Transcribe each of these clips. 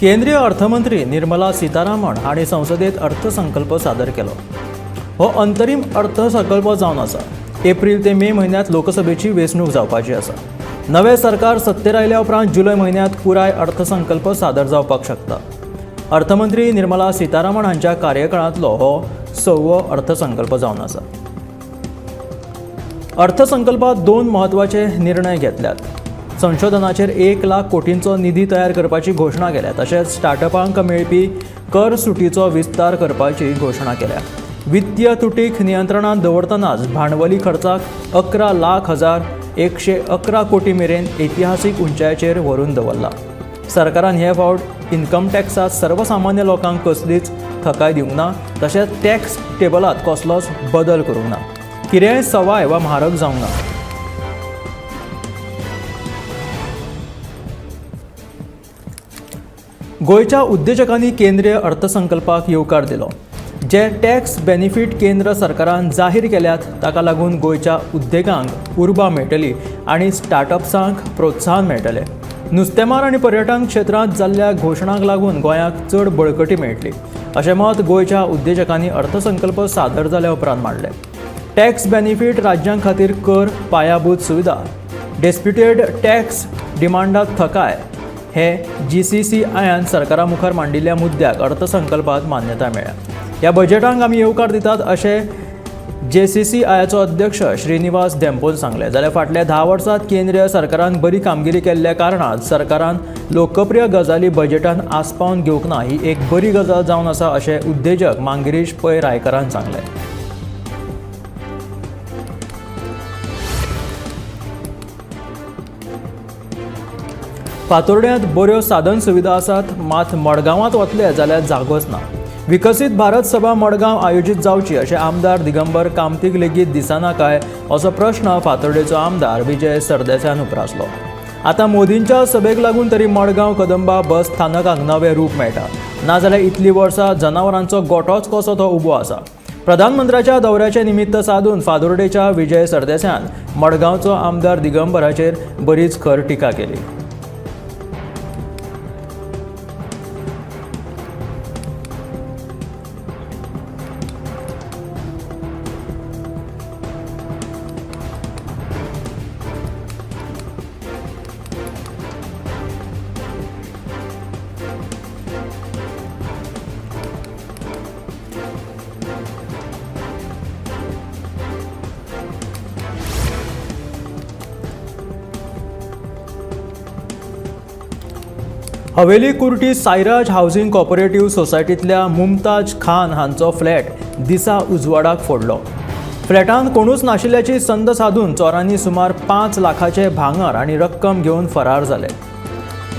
केंद्रीय अर्थमंत्री निर्मला सीतारामन हांणी संसदेत अर्थसंकल्प सादर केलो. हो अंतरीम अर्थसंकल्प जावन आसा. एप्रील ते मे म्हयन्यांत लोकसभेची वेंचणूक जावपाची आसा. नवें सरकार सत्तेर आयल्या उपरांत जुलय म्हयन्यांत पुराय अर्थसंकल्प सादर जावपाक शकता. अर्थमंत्री निर्मला सीतारामन हांच्या कार्यकाळांतलो हो सवो अर्थसंकल्प जावन आसा. अर्थसंकल्पात दोन म्हत्वाचे निर्णय घेतल्यात. संशोधनाचेर 1 लाख कोटींचो निधी तयार करपाची घोशणा केल्या. तशेंच स्टार्टअपांक मेळपी कर सुटीचो विस्तार करपाची घोशणा केल्या. वित्तीय तुटीक नियंत्रणांत दवरतनाच भांडवली खर्चाक 11,00,111 कोटी मेरेन इतिहासीक उंचायेचेर व्हरून दवरला. सरकारान हे फावट इन्कम टॅक्सांत सर्वसामान्य लोकांक कसलीच थकाय दिवंक ना, तशेंच टॅक्स टेबलांत कसलोच बदल करूंक ना. कितेंय सवाय वा म्हारग जावंक ना. गोंयच्या उद्देजकांनी केंद्रीय अर्थसंकल्पाक येवकार दिलो. जे टॅक्स बेनिफीट केंद्र सरकारान जाहीर केल्यात ताका लागून गोंयच्या उद्देगांक उर्बा मेळटली आनी स्टार्टअप्सांक प्रोत्साहन मेळटलें. नुस्तेमार आनी पर्यटन क्षेत्रांत जाल्ल्या घोशणांक लागून गोंयाक चड बळकटी मेळटली अशें मत गोंयच्या उद्देजकांनी अर्थसंकल्प सादर जाल्या उपरांत मांडलें. टॅक्स बेनिफीट राज्यां खातीर कर पायाभूत सुविधा, डिस्प्युटेड टॅक्स डिमांडात थकाय हे GCCIन सरकारा मुखार मांडिल्ल्या मुद्द्याक अर्थसंकल्पात मान्यताय मेळ्ळ्या. ह्या बजेटांक आमी येवकार दितात अशें JCCIचो अध्यक्ष श्रीनिवास धेंपोन सांगलें. जाल्यार फाटल्या 10 वर्सांत केंद्रीय सरकारान बरी कामगिरी केल्ल्या कारणान सरकारान लोकप्रिय गजाली बजेटान आस्पावन घेवंक ना ही एक बरी गजाल जावन आसा अशें उद्देजक मांगिरीश पै रायकारान सांगलें. फातोर्ड्यांत बऱ्यो साधन सुविधा आसात, मात मडगांवांत वतले जाल्यार जागोच ना. विकसीत भारत सभा मडगांव आयोजीत जावची अशें आमदार दिगंबर कामतीक लेगीत दिसना काय असो प्रश्न फातोर्डेचो आमदार विजय सरदेसायान उप्रासलो. आतां मोदींच्या सभेक लागून तरी मडगांव कदंबा बस स्थानकाक नवें रूप मेळटा, नाजाल्यार इतलीं वर्सां जनावरांचो गोठोच कसो तो उबो आसा. प्रधानमंत्र्याच्या दौऱ्याचें निमित्त सादून फातोर्डेच्या विजय सरदेसायान मडगांवचो आमदार दिगंबराचेर बरीच खर टिका केली. हवेली कुर्टी सायराज हावसिंग कॉपरेटिव्ह सोसायटींतल्या मुमताज खान हांचो फ्लॅट दिसा उजवाडाक फोडलो. फ्लॅटांत कोणूच नाशिल्ल्याची संद सादून चोरांनी सुमार 5 लाखाचे भांगर आनी रक्कम घेवन फरार जाले.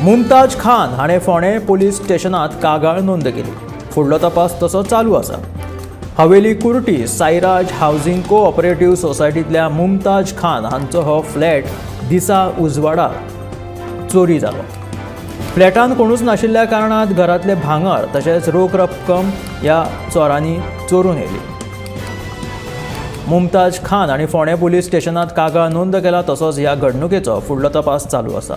मुमताज खान हाणें फोंडें पुलीस स्टेशनांत कागाळ नोंद केली. फुडलो तपास तसो चालू आसा. हवेली कुर्टी सायराज हावसिंग कोऑपरेटिव्ह सोसायटींतल्या मुमताज खान हांचो हो फ्लॅट दिसा उजवाडाक चोरी जालो. फ्लॅटांत कोणूच नाशिल्ल्या कारणान घरांतले भांगर तशेंच रोख रक्कम ह्या चोरांनी चोरून व्हेली. मुमताज खान आनी फोंडें पुलीस स्टेशनांत कागाळ नोंद केला, तसोच ह्या घडणुकेचो फुडलो तपास चालू आसा.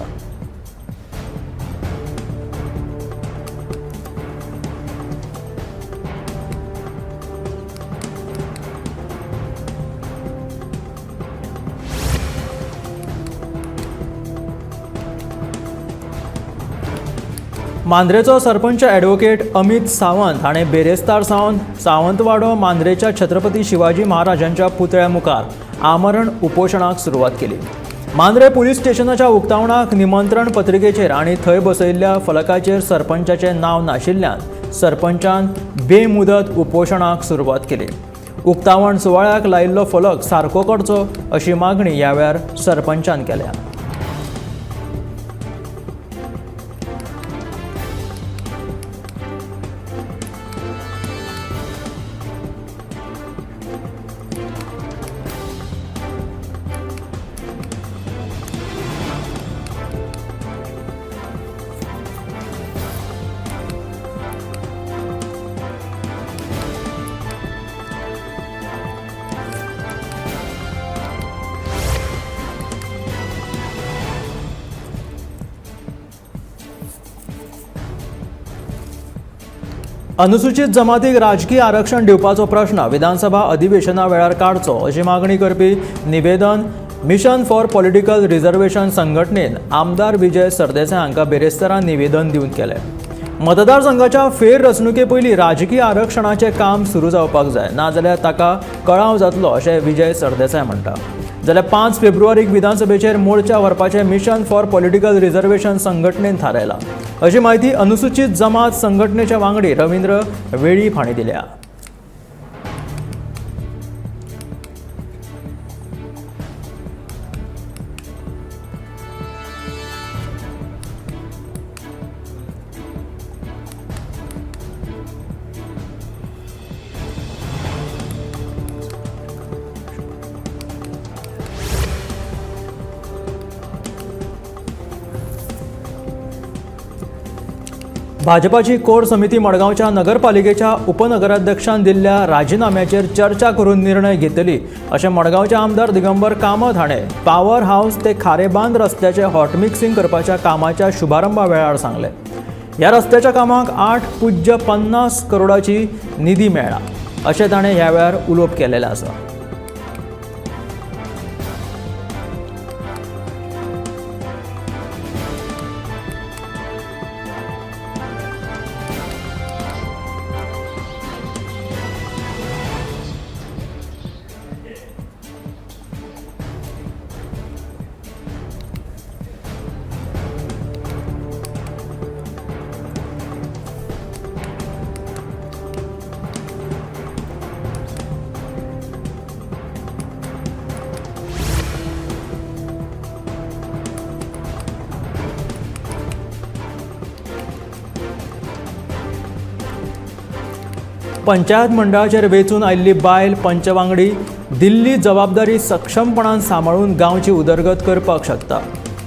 मांद्रेचो सरपंच ॲडव्होकेट अमित सावंत हाणें बेरेस्तार सावन सावंतवाडो मांद्रेच्या छत्रपती शिवाजी महाराजांच्या पुतळ्या मुखार आमरण उपोशणाक सुरवात केली. मांद्रे पुलीस स्टेशनाच्या उक्तावणाक निमंत्रण पत्रिकेचेर आनी थंय बसयल्ल्या फलकाचेर सरपंचाचें नांव नाशिल्ल्यान सरपंचान बेमुदत उपोशणाक सुरवात केली. उक्तावण सुवाळ्याक लायिल्लो फलक सारको करचो अशी मागणी ह्या वेळार सरपंचान केल्या. अनुसूचित जमातीक राजकीय आरक्षण दिवपाचो प्रश्न विधानसभा अधिवेशना वेळार काडचो अशी मागणी करपी निवेदन मिशन फॉर पॉलिटिकल रिझर्वेशन संघटनेन आमदार विजय सरदेसाय हांकां बिरेस्तारा निवेदन दिवन केलें. मतदारसंघाच्या फेररचणुके पयलीं राजकीय आरक्षणाचें काम सुरू जावपाक जाय, नाजाल्यार ताका कळाव जातलो अशें विजय सरदेसाय म्हणटा. जाल्यार 5 फेब्रुवारीक विधानसभेचेर मोर्चा व्हरपाचें मिशन फॉर पॉलिटिकल रिझर्वेशन संघटनेन थारायलां अशी म्हायती अनुसूचित जमात संघटनेचे वांगडी रवींद्र वेळीप हांणी दिल्या. भाजपाची कोर समिती मडगांवच्या नगरपालिकेच्या उपनगराध्यक्षान दिल्ल्या राजीनाम्याचेर चर्चा करून निर्णय घेतली अशें मडगांवचे आमदार दिगंबर कामत हाणें पावर हावस ते खारेबांद रस्त्याचें हॉटमिक्सिंग करपाच्या कामाच्या शुभारंभा वेळार सांगलें. ह्या रस्त्याच्या कामाक 8.50 करोडाची निधी मेळ्ळा अशें ताणें ह्या वेळार उलोवप केलेलें आसा. पंचायत मंडळाचेर वेंचून आयिल्ली बायल पंचवांगडी दिल्ली जबाबदारी सक्षमपणान सांबाळून गांवची उदरगत करपाक शकता.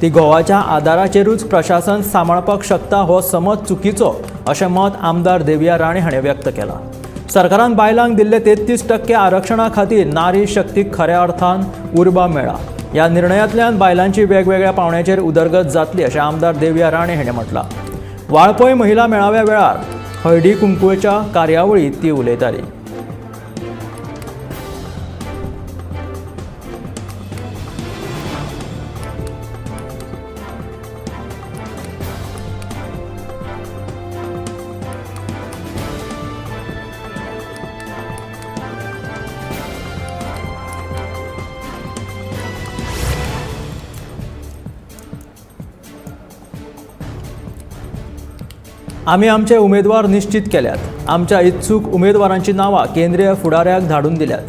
ती घोवाच्या आदाराचेरूच प्रशासन सांबाळपाक शकता हो समज चुकीचो अशें मत आमदार देविया राणे हाणें व्यक्त केलां. सरकारान बायलांक दिल्ले 33% आरक्षणा खातीर नारी शक्तीक खऱ्या अर्थान उर्बा मेळ्ळा. ह्या निर्णयांतल्यान बायलांची वेगवेगळ्या पावंड्याचेर उदरगत जातली अशें आमदार देविया राणे हाणें म्हटलां. वाळपय महिला मेळाव्या वेळार हळदी कुंकूच्या कार्यावळीत ती उलयताली. आमी आमचे उमेदवार निश्चित केल्यात. आमच्या इत्सूक उमेदवारांची नांवां केंद्रीय फुडाऱ्याक धाडून दिल्यात.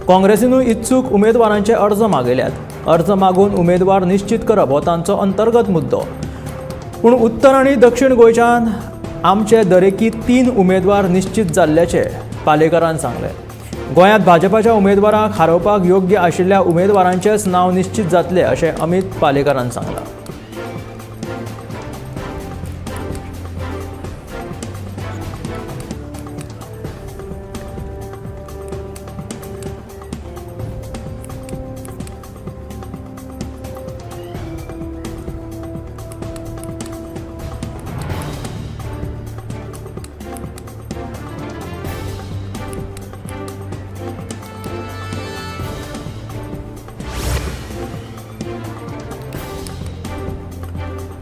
काँग्रेसीनूय इत्सूक उमेदवारांचे अर्ज मागयल्यात. अर्ज मागून उमेदवार निश्चित करप हो तांचो अंतर्गत मुद्दो. पूण उत्तर आनी दक्षिण गोंयच्यान आमचे दरेकी 3 उमेदवार निश्चित जाल्ल्याचें पालेकरान सांगलें. गोंयांत भाजपाच्या उमेदवाराक हारोवपाक योग्य आशिल्ल्या उमेदवारांचेंच नांव निश्चित जातलें अशें अमित पालेकरान सांगलां.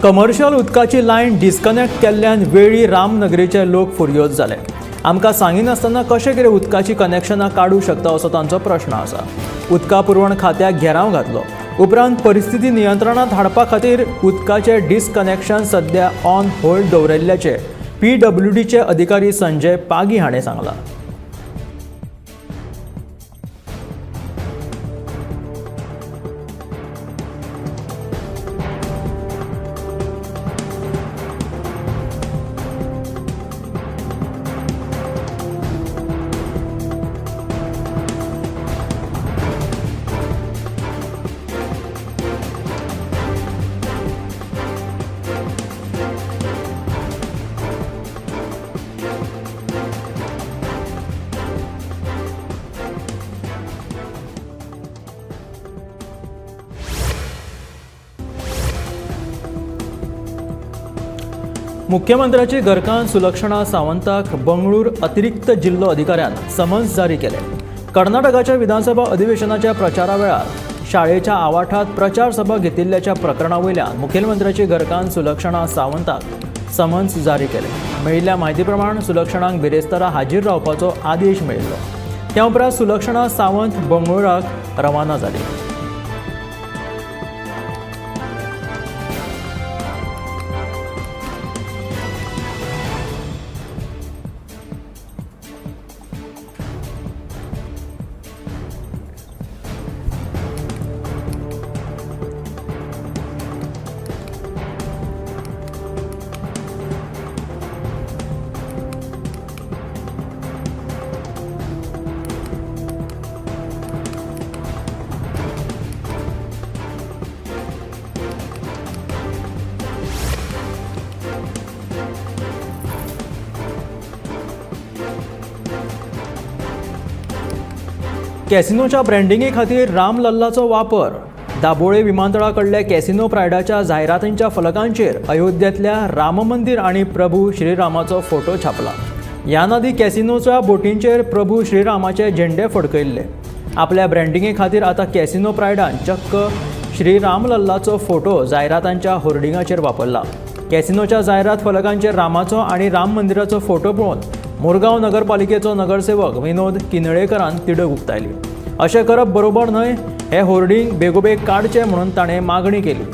कमर्शियल उदकाची लायन डिस्कनेक्ट केल्ल्यान वेळी रामनगरीचे लोक फुर्योज जाले. आमकां सांगिनासतना कशें कितें उदकाची कनेक्शनां काडूंक शकता असो तांचो प्रश्न आसा. उदका पुरवण खात्याक घेराव घातलो. उपरांत परिस्थिती नियंत्रणांत हाडपा खातीर उदकाचें डिस्कनेक्शन सद्या ऑन होल्ड दवरिल्ल्याचें पीडब्ल्यूडीचे अधिकारी संजय पागी हाणें सांगलां. मुख्यमंत्र्याची घरकान्न सुलक्षणा सावंताक बंगळूर अतिरिक्त जिल्लो अधिकाऱ्यान समन्स जारी केले. कर्नाटकाच्या विधानसभा अधिवेशनाच्या प्रचारा वेळार शाळेच्या आवाठात प्रचार सभा घेतिल्ल्याच्या प्रकरणा वयल्यान मुखेलमंत्र्याची घरकान्न सुलक्षणा सावंताक समन्स जारी केले. मेळिल्ल्या म्हायती प्रमाण सुलक्षणाक बिरेस्तारा हाजीर रावपाचो आदेश मेळिल्लो. त्या उपरांत सुलक्षणा सावंत बंगळुराक रवाना जाली. कॅसिनोच्या ब्रँडिंगे खातीर राम लल्लाचो वापर. दाबोळे विमानतळा कडल्या कॅसिनो प्रायडाच्या जायरातींच्या फलकांचेर अयोध्येंतल्या राम मंदिर आनी प्रभू श्रीरामाचो फोटो छापला. ह्या आदीं कॅसिनोच्या बोटींचेर प्रभू श्रीरामाचे झेंडे फडकयल्ले. आपल्या ब्रँडिंगे खातीर आतां कॅसिनो प्रायडान चक्क श्रीराम लल्लाचो फोटो जायरातांच्या होर्डिंगाचेर वापरला. कॅसिनोच्या जायरात फलकांचेर रामाचो आनी राम मंदिराचो फोटो पळोवन मुरगांव नगरपालिकेचो नगरसेवक विनोद किनळेकरान तिडक उक्तायली. अशें करप बरोबर न्हय, हे होर्डिंग बेगोबेग काडचें म्हणून ताणें मागणी केली.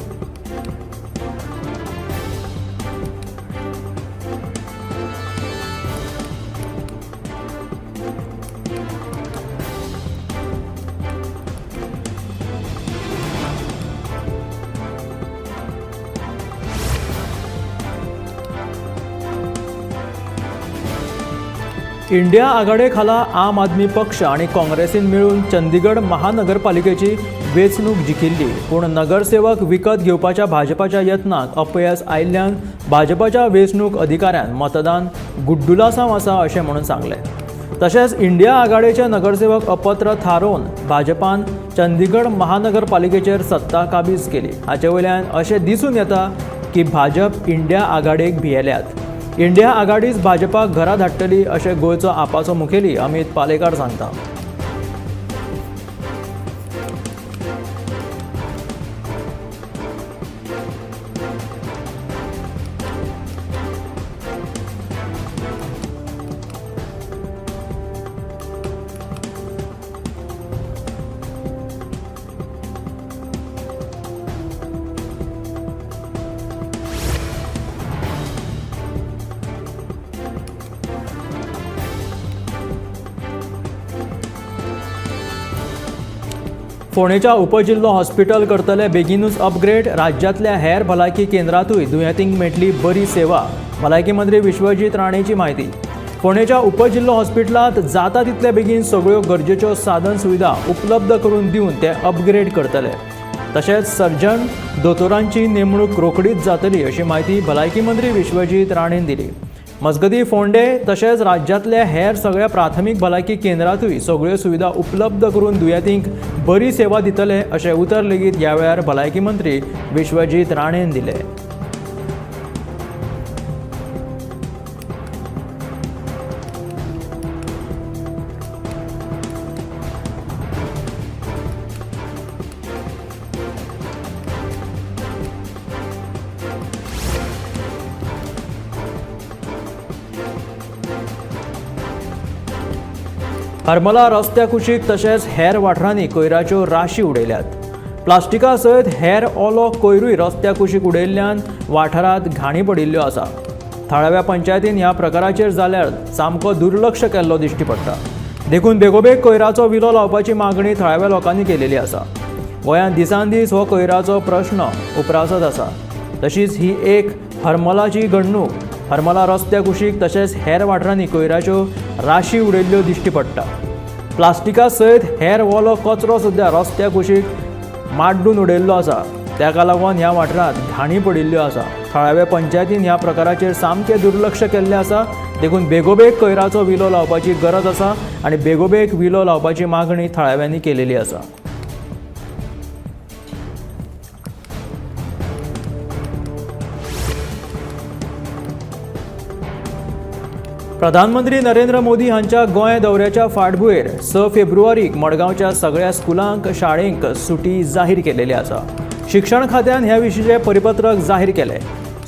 इंडिया आघाडे खाला आम आदमी पक्ष आनी काँग्रेसीन मेळून चंदीगड महानगरपालिकेची वेंचणूक जिखिल्ली. पूण नगरसेवक विकत घेवपाच्या भाजपाच्या यत्नाक अपयस आयिल्ल्यान भाजपाच्या वेंचणूक अधिकाऱ्यान मतदान गुड्डुलासांव आसा अशें म्हणून सांगलें. तशेंच इंडिया आघाडेचे नगरसेवक अपात्र थारोवन भाजपान चंदीगड महानगरपालिकेचेर सत्ता काबीज केली. हाचे वयल्यान अशें दिसून येता की भाजप इंडिया आघाडेक भियेल्यात. इंडिया आघाडीच भाजपाक घरा धाडटली अशें गोंयचो आपाचो मुखेली अमित पालेकार सांगता. फोंडेच्या उपजिल्लो हॉस्पिटल करतले बेगीनूच अपग्रेड. राज्यांतल्या हेर भलायकी केंद्रांतूय दुयेंतींक मेळटली बरी सेवा. भलायकी मंत्री विश्वजीत राणेची म्हायती. फोंडेच्या उपजिल्लो हॉस्पिटलांत जाता तितले बेगीन सगळ्यो गरजेच्यो साधन सुविधा उपलब्ध करून दिवन ते अपग्रेड करतले. तशेंच सर्जन दोतोरांची नेमणूक रोखडीच जातली अशी म्हायती भलायकी मंत्री विश्वजीत राणेन दिली. मजगतीं फोंडे तशेंच राज्यांतल्या हेर सगळ्या प्राथमीक भलायकी केंद्रांतूय सगळ्यो सुविधा उपलब्ध करून दुयेंतींक बरी सेवा दितले अशें उतर लेगीत ह्या वेळार भलायकी मंत्री विश्वजीत राणेन दिलें. हरमला रस्त्या कुशीक तशेंच हेर वाठारांनी कोयराच्यो राशी उडयल्यात. प्लास्टिका सयत हेर ओलो कोयरूय रस्त्या कुशीक उडयल्ल्यान वाठारांत घाणी पडिल्ल्यो आसा. थळाव्या पंचायतीन ह्या प्रकाराचेर जाल्यार सामको दुर्लक्ष केल्लो दिश्टी पडटा. देखून बेगोबेग कोयराचो विलो लावपाची मागणी थळाव्या लोकांनी केलेली आसा. गोंयांत दिसान दीस हो कोयराचो प्रश्न उप्रासत आसा. तशीच ही एक हरमलाची घडणूक. हरमला रस्त्या कुशीक तशेंच हेर वाठारांनी कोयराच्यो राशी उडयल्ल्यो दिश्टी पडटा. प्लास्टिका सयत हेर ओलो कचरो सुद्दां रस्त्या कुशीक माड्डून उडयल्लो आसा. ताका लागून ह्या वाठारांत घाणी पडिल्ल्यो आसा. थळाव्या पंचायतीन ह्या प्रकाराचेर सामकें दुर्लक्ष केल्लें आसा. देखून बेगोबेग कोयराचो विलो लावपाची गरज आसा आनी बेगोबेग विलो लावपाची मागणी थळाव्यांनी केलेली आसा. प्रधानमंत्री नरेंद्र मोदी हांच्या गोंय दौऱ्याच्या फाटभुंयेर 6 फेब्रुवारीक मडगांवच्या सगळ्या स्कुलांक शाळेंक सुटी जाहीर केलेली आसा. शिक्षण खात्यान ह्या विशींचें परिपत्रक जाहीर केलें.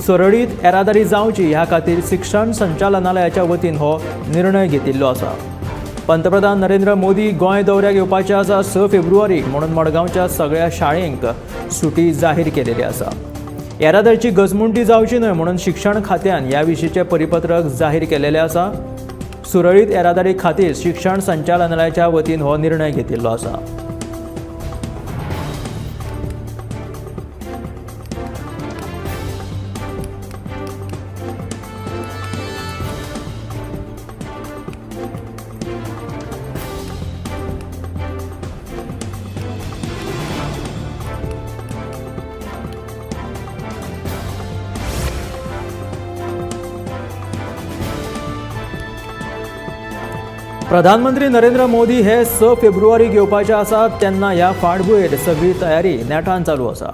सुरळीत येरादारी जावची ह्या खातीर शिक्षण संचालनालयाच्या वतीन हो निर्णय घेतिल्लो आसा. पंतप्रधान नरेंद्र मोदी गोंय दौऱ्याक येवपाचे आसा 6 फेब्रुवारीक, म्हणून मडगांवच्या सगळ्या शाळेंक सुटी जाहीर केलेली आसा. येरादारीची गजमुंडी जावची न्हय म्हणून शिक्षण खात्यान ह्या विशींचें परिपत्रक जाहीर केलेलें आसा. सुरळीत येरादारी खातीर शिक्षण संचालनालयाच्या वतीन हो निर्णय घेतिल्लो आसा. प्रधानमंत्री नरेंद्र मोदी हे 6 फेब्रुवारीक येवपाचे आसात तेन्ना ह्या फाटभुंयेर सगळी तयारी नेटान चालू आसा.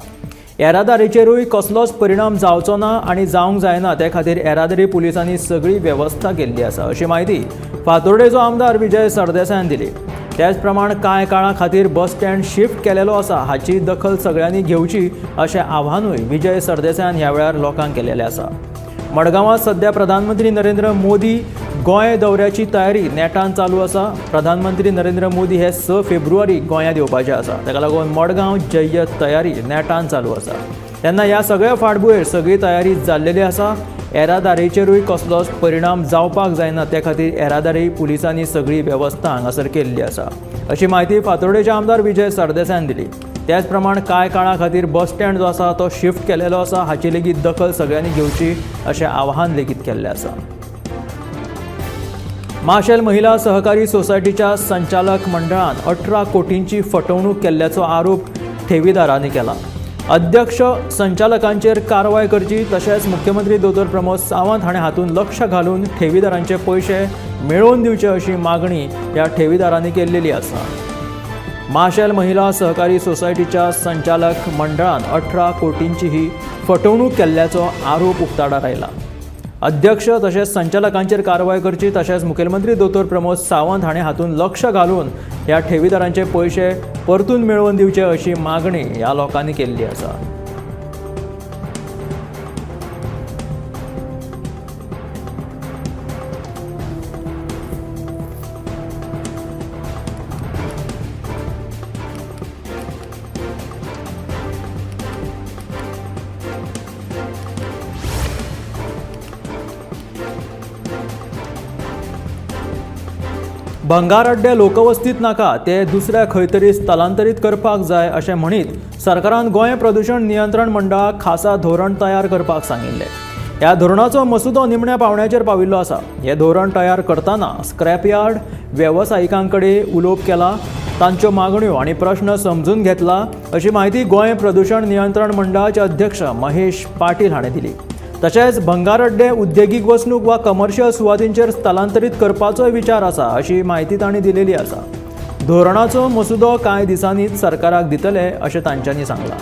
येरादारीचेरूय कसलोच परिणाम जावचो ना आनी जावंक जायना ते खातीर येरादारी पुलिसांनी सगळी वेवस्था केल्ली आसा अशी म्हायती फातोर्डेचो आमदार विजय सरदेसायान दिली. त्याच प्रमाण कांय काळा खातीर बस स्टँड शिफ्ट केलेलो आसा हाची दखल सगळ्यांनी घेवची अशें आव्हानूय विजय सरदेसायान ह्या वेळार लोकांक केलेलें आसा. मडगांवांत सध्या प्रधानमंत्री नरेंद्र मोदी गोंय दौऱ्याची तयारी नेटान चालू आसा. प्रधानमंत्री नरेंद्र मोदी हे 6 फेब्रुवारीक गोंयांत येवपाचे आसा. ताका लागून मडगांव जय्यत तयारी नेटान चालू आसा. तेन्ना ह्या सगळ्या फाटभुंयेर सगळी तयारी जाल्लेली आसा. येरादारीचेरूय कसलोच परिणाम जावपाक जायना ते खातीर येरादारी पुलिसांनी सगळी वेवस्था हांगासर केल्ली आसा अशी म्हायती फातोर्डेचे आमदार विजय सरदेसायान दिली. त्याच प्रमाण कांय काळा खातीर बस स्टँड जो आसा तो शिफ्ट केलेलो आसा हाची लेगीत दखल सगळ्यांनी घेवची अशें आवाहन लेगीत केल्लें आसा. माशेल महिला सहकारी सोसायटीच्या संचालक मंडळान 18 कोटींची फटवणूक केल्ल्याचो आरोप ठेवीदारांनी केला. अध्यक्ष संचालकांचेर कारवाय करची तशेंच मुख्यमंत्री दोतोर प्रमोद सावंत हाणें हातूंत लक्ष घालून ठेवीदारांचे पयशे मेळोवन दिवचे अशी मागणी ह्या ठेवीदारांनी केल्लेली आसा. माशेल महिला सहकारी सोसायटीच्या संचालक मंडळान 18 कोटींची ही फटवणूक केल्ल्याचो आरोप उक्ताडार आयला. अध्यक्ष तशेंच संचालकांचेर कारवाय करची तशेंच मुखेलमंत्री दोतोर प्रमोद सावंत हाणें हातूंत लक्ष घालून ह्या ठेवीदारांचे पयशे परतून मेळोवन दिवचे अशी मागणी ह्या लोकांनी केल्ली आसा. भंगार अड्डे लोकवस्तीत नाका ते दुसऱ्या खंय तरी स्थलांतरीत करपाक जाय अशें म्हणीत सरकारान गोंय प्रदूशण नियंत्रण मंडळाक खासा धोरण तयार करपाक सांगिल्लें. ह्या धोरणाचो मसुदो निमण्या पावंड्याचेर पाविल्लो आसा. हें धोरण तयार करतना स्क्रॅपयार्ड वेवसायिकां कडेन उलोवप केलां, तांच्यो मागण्यो आनी प्रश्न समजून घेतला अशी म्हायती गोंय प्रदूशण नियंत्रण मंडळाचे अध्यक्ष महेश पाटील हाणें दिली. तशेंच भंगार अड्डे उद्देगीक वसणूक वा कमर्शियल सुवातींचेर स्थलांतरीत करपाचोय विचार आसा अशी म्हायती तांणी दिलेली आसा. धोरणाचो मसुदो कांय दिसांनीच सरकाराक दितले अशें तांच्यांनी सांगलां.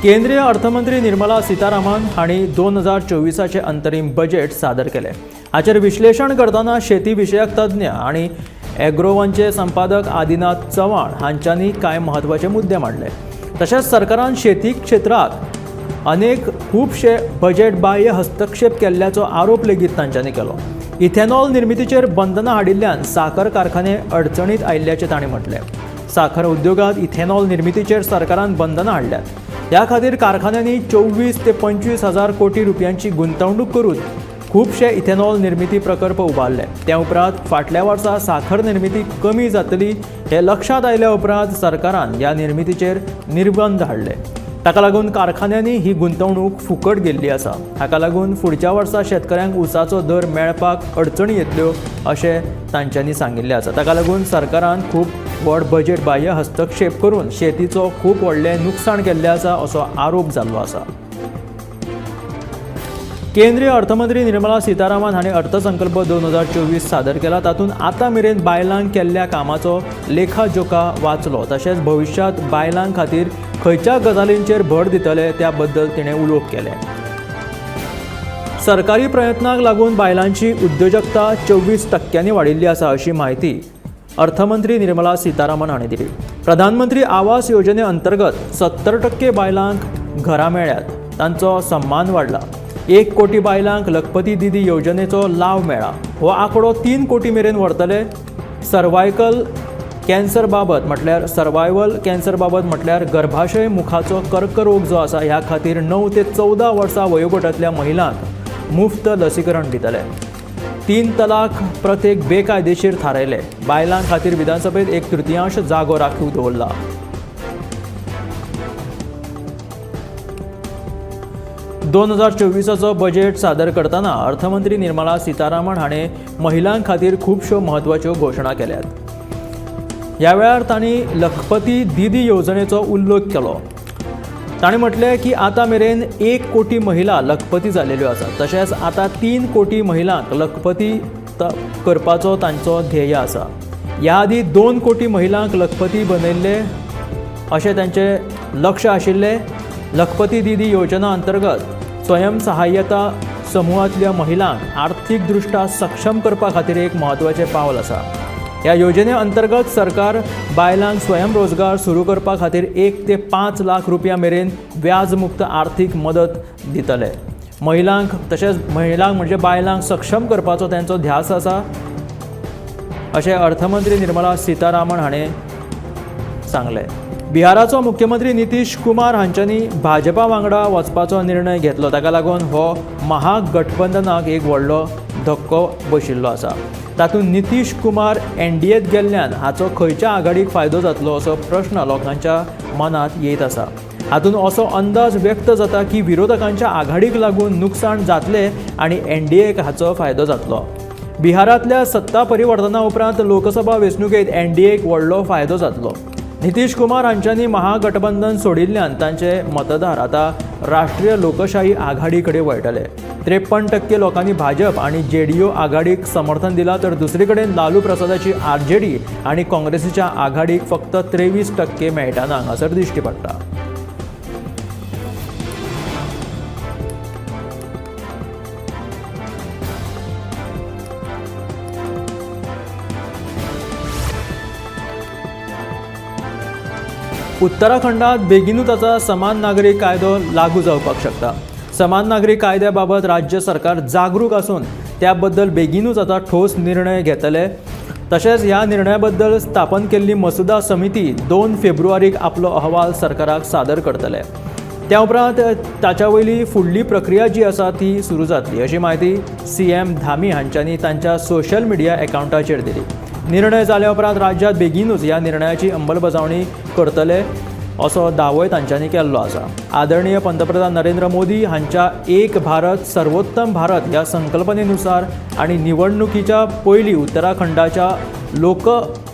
केंद्रीय अर्थमंत्री निर्मला सीतारामन हांणी 2024 अंतरीम बजेट सादर केलें. हाचेर विश्लेशण करतना शेती विशयक तज्ञ आनी एग्रोवनचे संपादक आदिनाथ चव्हाण हांच्यांनी कांय म्हत्वाचे मुद्दे मांडले. तशेंच सरकारान शेती क्षेत्राक अनेक खुबशे बजेट बाह्य हस्तक्षेप केल्ल्याचो आरोप लेगीत तांच्यांनी केलो. इथेनॉल निर्मितीचेर बंधनां हाडिल्ल्यान साखर कारखाने अडचणीत आयिल्ल्याचें तांणी म्हटलें. साखर उद्योगांत इथेनॉल निर्मितीचेर सरकारान बंधनां हाडल्यात. ह्या खातीर कारखान्यांनी 24 ते 25 हजार कोटी रुपयांची गुंतवणूक करून खुबशे इथेनॉल निर्मिती प्रकल्प उबारले. त्या उपरांत फाटल्या वर्सा साखर निर्मिती कमी जातली हें लक्षांत आयल्या उपरांत सरकारान ह्या निर्मितीचेर निर्बंध हाडले. ताका लागून कारखान्यांनी ही गुंतवणूक फुकट गेल्ली आसा. हाका लागून फुडच्या वर्सा शेतकऱ्यांक ऊसाचो दर मेळपाक अडचणी येतल्यो अशें तांच्यांनी सांगिल्लें आसा. ताका लागून सरकारान खूब व्हड बजेट बाह्य हस्तक्षेप करून शेतीचो खूब व्हडलें नुकसाण केल्लें आसा असो आरोप जाल्लो आसा. केंद्रीय अर्थमंत्री निर्मला सीतारामन हांणी अर्थसंकल्प 2024 सादर केला. तातूंत आतां मेरेन बायलांक केल्ल्या कामाचो लेखाजोखा वाचलो. तशेंच भविश्यांत बायलां खातीर खंयच्या गजालींचेर भर दितले त्या बद्दल तिणें उलोवप केलें. सरकारी प्रयत्नांक लागून बायलांची उद्योजकता 24% वाडिल्ली आसा अशी म्हायती अर्थमंत्री निर्मला सीतारामन हांणी दिली. प्रधानमंत्री आवास योजने अंतर्गत 70% बायलांक घरां मेळ्ळ्यात, तांचो सन्मान वाडला. 1 कोटी बायलांक लखपती दिदी योजनेचो लाव मेळ्ळा. हो आंकडो 3 कोटी मेरेन व्हरतले. सर्वायकल कॅन्सर बाबत म्हटल्यार सर्वायवल कॅन्सर बाबत म्हटल्यार गर्भाशय मुखाचो कर्करोग जो आसा ह्या खातीर 9 ते 14 वर्सां वयोगटांतल्या महिलांक मुफ्त लसीकरण दितले. 3 तलाक प्रथेक बेकायदेशीर थारायले. बायलां खातीर विधानसभेत 1/3 जागो राखीव दवरला. 2024चो बजेट सादर करतना अर्थमंत्री निर्मला सीतारामन हाणें महिलां खातीर खुबश्यो म्हत्वाच्यो घोशणा केल्यात. ह्या वेळार तांणी लखपती दिदी येवजणेचो उल्लेख केलो. ताणें म्हटलें की आतां मेरेन 1 कोटी महिला लखपती जाल्ल्यो आसात. तशेंच आतां 3 कोटी महिलांक लखपती करपाचो तांचो ध्येय आसा. ह्या आदीं 2 कोटी महिलांक लखपती बनयल्ले अशें तांचें लक्ष आशिल्लें. लखपती दिदी योजना अंतर्गत स्वयंसहाय्यता समूहांतल्या महिलांक आर्थीक दृश्ट्या सक्षम करपा खातीर एक म्हत्वाचें पावल आसा. ह्या योजने अंतर्गत सरकार बायलांक स्वयंरोजगार सुरू करपा खातीर 1 ते 5 लाख रुपया मेरेन व्याजमुक्त आर्थीक मदत दितले. महिलांक तशेंच महिलांक म्हणजे बायलांक सक्षम करपाचो तांचो ध्यास आसा अशें अर्थमंत्री निर्मला सीतारामन हाणें सांगलें. बिहाराचो मुख्यमंत्री नितीश कुमार हांच्यांनी भाजपा वांगडा वचपाचो निर्णय घेतलो. ताका लागून हो महागठबंधनाक एक व्हडलो धक्को बशिल्लो आसा. तातूंत नितीश कुमार एनडीएत गेल्ल्यान हाचो खंयच्या आघाडीक फायदो जातलो असो प्रश्न लोकांच्या मनांत येत आसा. हातूंत असो अंदाज व्यक्त जाता की विरोधकांच्या आघाडीक लागून नुकसाण जातलें आनी एनडीएक हाचो फायदो जातलो. बिहारांतल्या सत्ता परिवर्तना उपरांत लोकसभा वेंचणुकेंत एनडीएक व्हडलो फायदो जातलो. नितीश कुमार हांच्यांनी महागठबंधन सोडिल्ल्यान तांचे मतदार आतां राष्ट्रीय लोकशाही आघाडी कडेन वळटले. 53% लोकांनी भाजप आनी जेडीयू आघाडीक समर्थन दिलां तर दुसरे कडेन लालू प्रसादाची आरजेडी आनी काँग्रेसीच्या आघाडीक फक्त 23% मेळटाना हांगासर दिश्टी पडटा. उत्तराखंडात बेगिनूच आतां समान नागरी कायदो लागू जावपाक शकता. समान नागरी कायद्या बाबत राज्य सरकार जागरूक आसून त्या बद्दल बेगिनूच आतां ठोस निर्णय घेतले. तशेंच ह्या निर्णया बद्दल स्थापन केल्ली मसुदा समिती 2 फेब्रुवारीक आपलो अहवाल सरकाराक सादर करतले. त्या उपरांत ताच्या वयली फुडली प्रक्रिया जी आसा ती सुरू जातली अशी म्हायती सीएम धामी हांच्यांनी तांच्या सोशल मिडिया एकावंटाचेर दिली. निर्णय जाल्या उपरांत राज्यांत बेगिनूच ह्या निर्णयाची अंमलबजावणी करतले असो दावोय तांच्यांनी केल्लो आसा. आदरणीय पंतप्रधान नरेंद्र मोदी हांच्या एक भारत सर्वोत्तम भारत ह्या संकल्पनेनुसार आनी निवडणुकीच्या पयलीं उत्तराखंडाच्या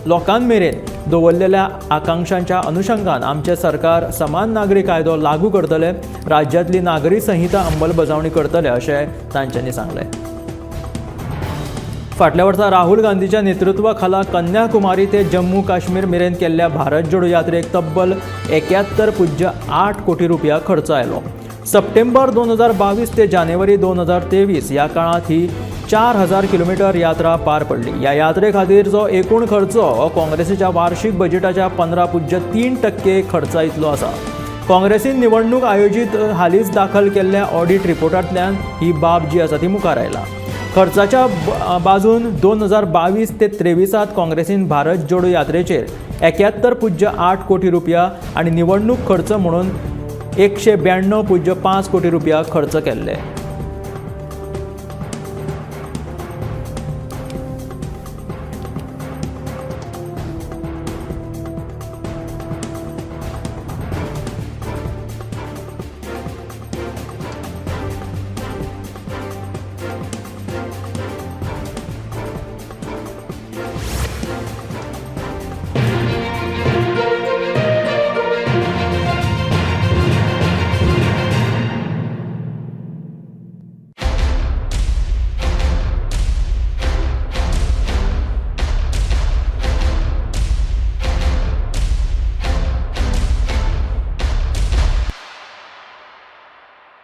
लोकांमेरेन दवरलेल्या आकांक्षांच्या अनुशंगान आमचें सरकार समान नागरी कायदो लागू करतले, राज्यांतली नागरी संहिता अंमलबजावणी करतले अशें तांच्यांनी सांगलें. फाटल्या वर्सा राहुल गांधीच्या नेतृत्वा खाला कन्याकुमारी ते जम्मू काश्मीर मेरेन केल्ल्या भारत जोडो यात्रेक तब्बल 71.8 कोटी रुपया खर्च आयलो. सप्टेंबर 2022 ते जानेवारी 2023 ह्या काळांत ही 4000 किलोमीटर यात्रा पार पडली. ह्या यात्रे खातीरचो एकूण खर्च हो काँग्रेसीच्या वार्षिक बजेटाच्या 15.3% खर्चा इतलो आसा. काँग्रेसीन निवडणूक आयोजीत हालींच दाखल केल्ल्या ऑडिट रिपोर्टांतल्यान ही बाब जी आसा ती मुखार आयला. खर्चाच्या बाजून 2022 ते 23 काँग्रेसीन भारत जोडो यात्रेचेर 71.8 कोटी रुपया आनी निवडणूक खर्च म्हणून 192.5 कोटी रुपया खर्च केल्ले.